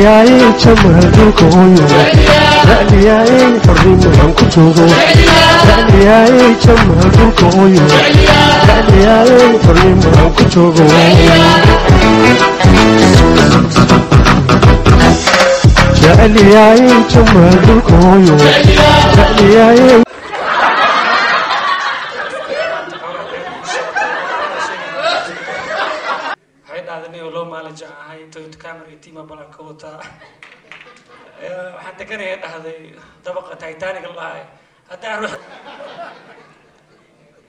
Jecliyaay jamaal dhulka hooyo, jecliyaay xornimo aan ku joogo, jecliyaay jamaal dhulka hooyo, jecliyaay xornimo aan ku joogo, jecliyaay jamaal dhulka hooyo, jecliyaay. Waxay dhahday oo loo maalija ahay Toyota Camry tima balan ka wataa, waxaan deganaya dhahday dabaqa Titanic la dhahay haddaan ruux.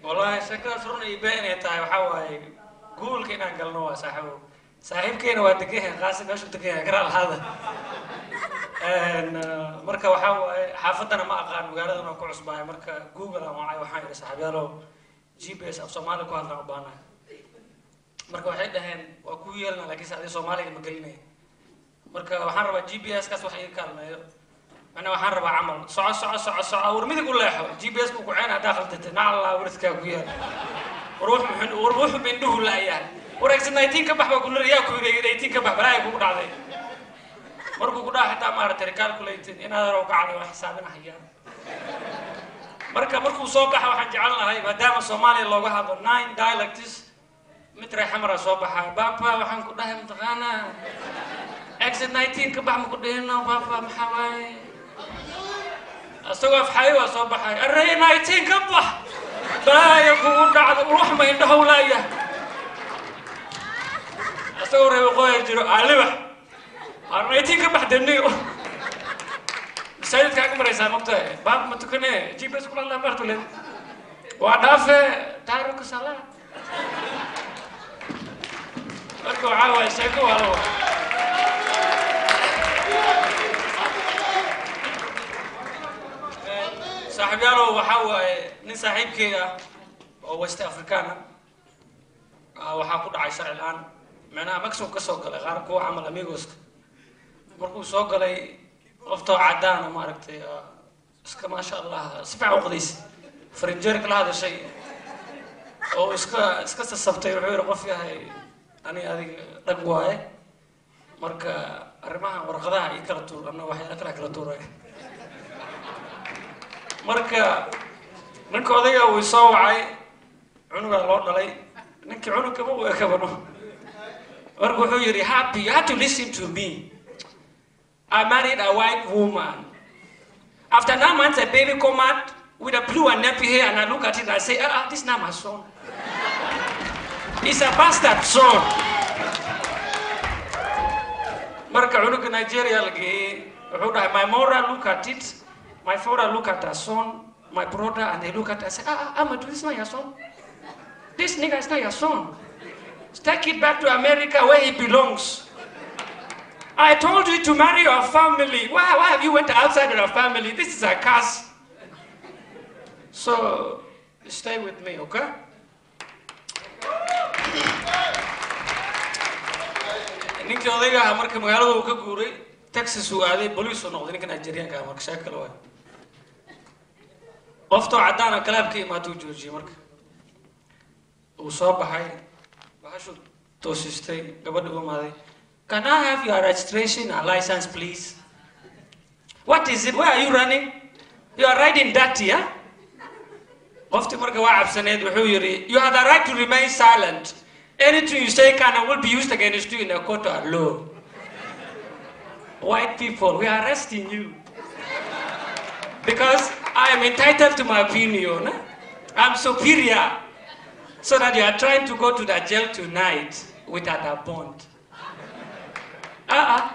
Wallahi sheekadaas run iyo been inay tahay waxaa waaye guulka inaan galno waa saaxiibo, saaxiibkeena waa degan yahay qaasi meeshuu degan yahay garaa lahaada. Marka waxaa waaye xaafaddana ma aqaan, magaaladana waan ku cusbahay. Marka Google aan wacay, waxaan idhi saaxiibyaalow GPS af Soomaali ku hadlaan u baahnahay. Marka waxay dhaheen waa kuu yeelna, laakiinse adiga Soomaaliga ma gelinaya. Marka waxaan rabaa GPS kaas wax iga kaalmeeyo, macnaa waxaan rabaa camal soco soco soco soco, war midig u leexo. GPS ku kuceen haddaa khaldatay nacallah waridkaa ku yaal, war wuxuu war wuxuu mindhuhu la'yahay, war exit 19 ka bax baa ku yaa ku yidhi 18 ka bax, balaaya kugu dhacday. Markuu ku dhaca xitaa maaragtay recalculating inaad hore u kacday waa xisaabinahaya. Marka markuu soo baxa waxaan jecel lahay maadaama Soomaaliya looga hadlo 9 dialects, mid reer Xamara soo baxaa, baba waxaan ku dhahay mataqaanaa exit 19 ka bax ma ku dhihino baba, maxaa waaye isagoo afxayo waa soo baxay array 19 ka bax, balaaya kugu dhacdo, ruux ma indhahow laayahay. Isagoo reer waqooyi jiro alibax ar 19 ka bax deniyo masaajidka ag maraysaa mogtahay baab ma tukane GPS kula hadlaa martule waa dhaafe taariku salaa. Marka waxaa waaye sheeko waa la waa saaxiibyaalow. Waxaa waaye nin saaxiibkey ah oo West African ah waxaa ku dhacay sharci la-aan, macnaha Mexico ka soo galay qaar kuwa camal amigoska. Markuu soo galay qoftoo caddaana maaragtay iska maasha Allah si fiican u qadaysay farinjeerka la hadashay oo iska sasabtay, wuxuu yihi qof yahay ani adiga dhag waaye. Marka arrimaha warqadaha ii kala tuur anna waxyaala kala kala tuuray. Marka ninka odayga wuu soo wacay, cunugaa loo dhalay ninkii cunugka ma u ekabano. Marka wuxuu yidhi, happy you have to listen to me. I married a white woman. After 9 months a baby come out with a blue and nappy hair, and I look at it and I say, ah, ah, this is not my son. It's a bastard son. Marka cunuga Nigeria la geeyey, wuxuu dhahay my mother look at it, my father look at her son, my brother, and they look at it and say, ah, ah, Amadou, this is not your son. This nigga is not your son. Take it back to America where he belongs. I told you to marry your family. Why have you went outside of your family? This is a curse. So stay with me, okay? Ninkii odayga ahaa marka magaalada uu ka guuray, Texas uu aaday, boliis uu noqday ninka Nigerianka ah. Marka sheeko kale waay, qoftoo caddaana kalaabka imaata uu joojiyey. Marka uu soo baxay bahashuu toosistay, gabadha u imaaday, can I have your registration and license, please? What is it? Where are you running? You are riding dirty, huh? Qoftii marka waa cabsaneed, wuxuu yidhi, you have the right to remain silent. Anything you say can and will be used against you in a court of law. White people, we are arresting you because I am entitled to my opinion, eh? I'm superior, so that you are trying to go to the jail tonight without a bond. Uh-uh.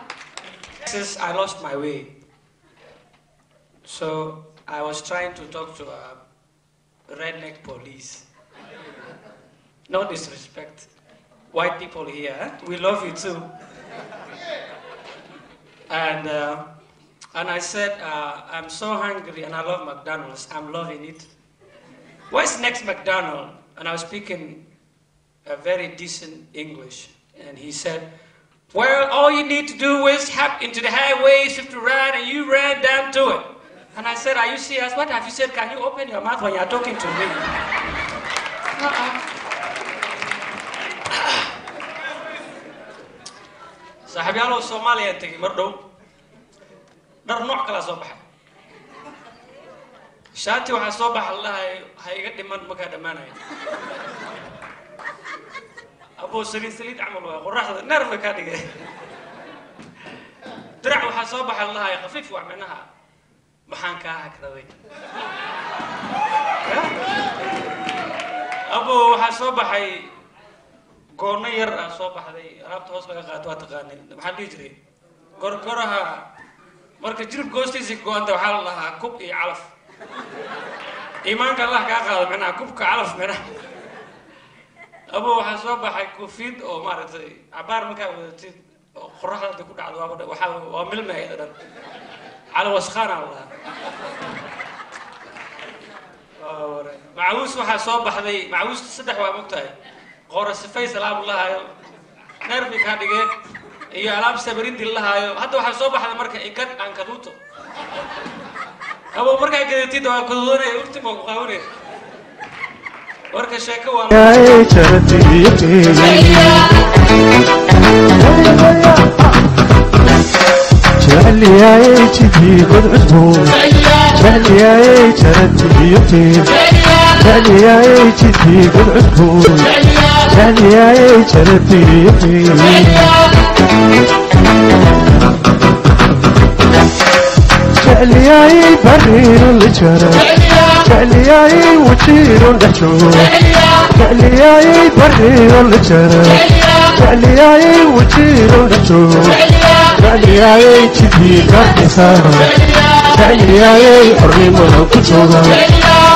I lost my way, so I was trying to talk to a redneck police. No disrespect. White people here, eh? We love you too. And I said, I'm so hungry and I love McDonald's. I'm loving it. Where's next McDonald's? And I was speaking a very decent English. And he said, well, all you need to do is hop into the highway, shift to right, and you ran down to it. And I said, are you serious? What have you said? Can you open your mouth when you're talking to me? Uh-uh. Saaxiibyaalow, Soomaaliya tegey mar dhow, dhar nooc kalaa soo baxay. Shaati waxaa soo baxa la dhahayo ha iga dhiman, makaa dhammaanaya. Aboo, saliid saliid camal waay, qoraxda neer bay kaa dhigay. Dirac waxaa soo baxa la dhahayo khafiif waa, micnaha maxaan kaa hagraday? Abo, waxaa soo baxay goono yar ah soo baxday, alaabta hoos laga qaato, waa taqaanay, maxaa dhihi jiray, gorgoraha. Marka jilibka hoostiisa ka go-anta waxaa la dhahaa kub iyo calaf. Iimaanka Allah kaa qaado, micnaha kubka calaf micnaha. Abo, waxaa soo baxay koofiyad oo maaragtay cabaar markaa wadatid oo qoraxda hadda ku dhacdo waaba waxaa waa milmaya dhan, cali waskhaana la dhahaa. Macawiis waxaa soo baxday, macawiista saddex waa mogtahay, qoora sifays alaab lahaayo nerbi kaa dhigeen iyo alaab sabarindi lahaayo. Hadda waxaa soo baxday marka igad aan kaduuto. Abo, markaa gadatid waa kaduudanaya, urti baa ku qaawanaya. Marka sheeko waa Jecliyay jidii god cusbo, jecliyay jaratiyoteen, jecliyay jidii god cusbo, jecliyay jaratiyoteen, jecliyay bariiro la jara, jecliyay wajiiro dhex joogo, jecliyay bariiro la jara, jecliyay wajiiro dhex joogo, jecliyay jidii kardhisa, jecliyay xornimada ku jooga,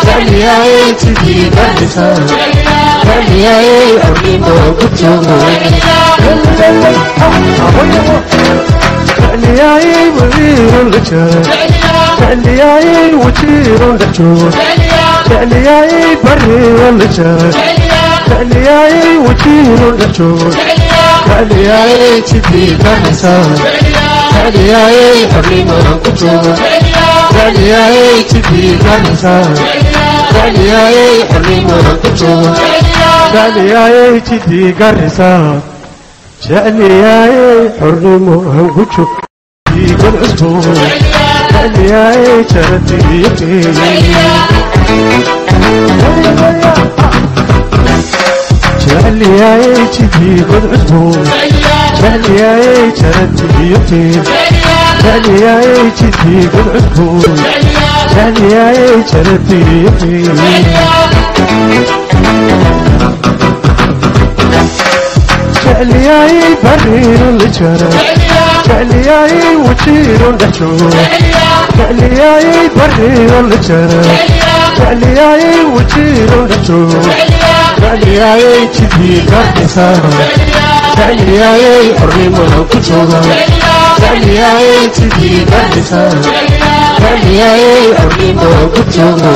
jecliyay jidii kardhisa, jecliyay xornimada ku jooga, jecliyay wasiiro la jara, jecliyay wajiiro dhex joogo, jecliyay bariiro la jara, jecliyay wajiiro dhex joogo, jecliyay jidii kardhisa, jecliyay xornimada ku jooga, jecliyay jidii kardhisa, jecliyay xornimada ku jooga, jecliyay jidii garisa, jecliyay xornimo aan ku joog god cusbo, jecliyay jaratiyoteen, jecliyay jidii god cusbo, jecliyay jaratiyoteen, jecliyay jidii god cusbo, jecliyay jaratiyoteen, jecliyay bariiro la jara, jecliyay wajiiro dhex joogo, jecliyay bariiro la jara, jecliyay wajiiro dhex joogo, jecliyay jidii kardhisa, jecliyay xornimada ku jooga, jecliyay jidii kardhisa, jecliyay xornimada ku jooga.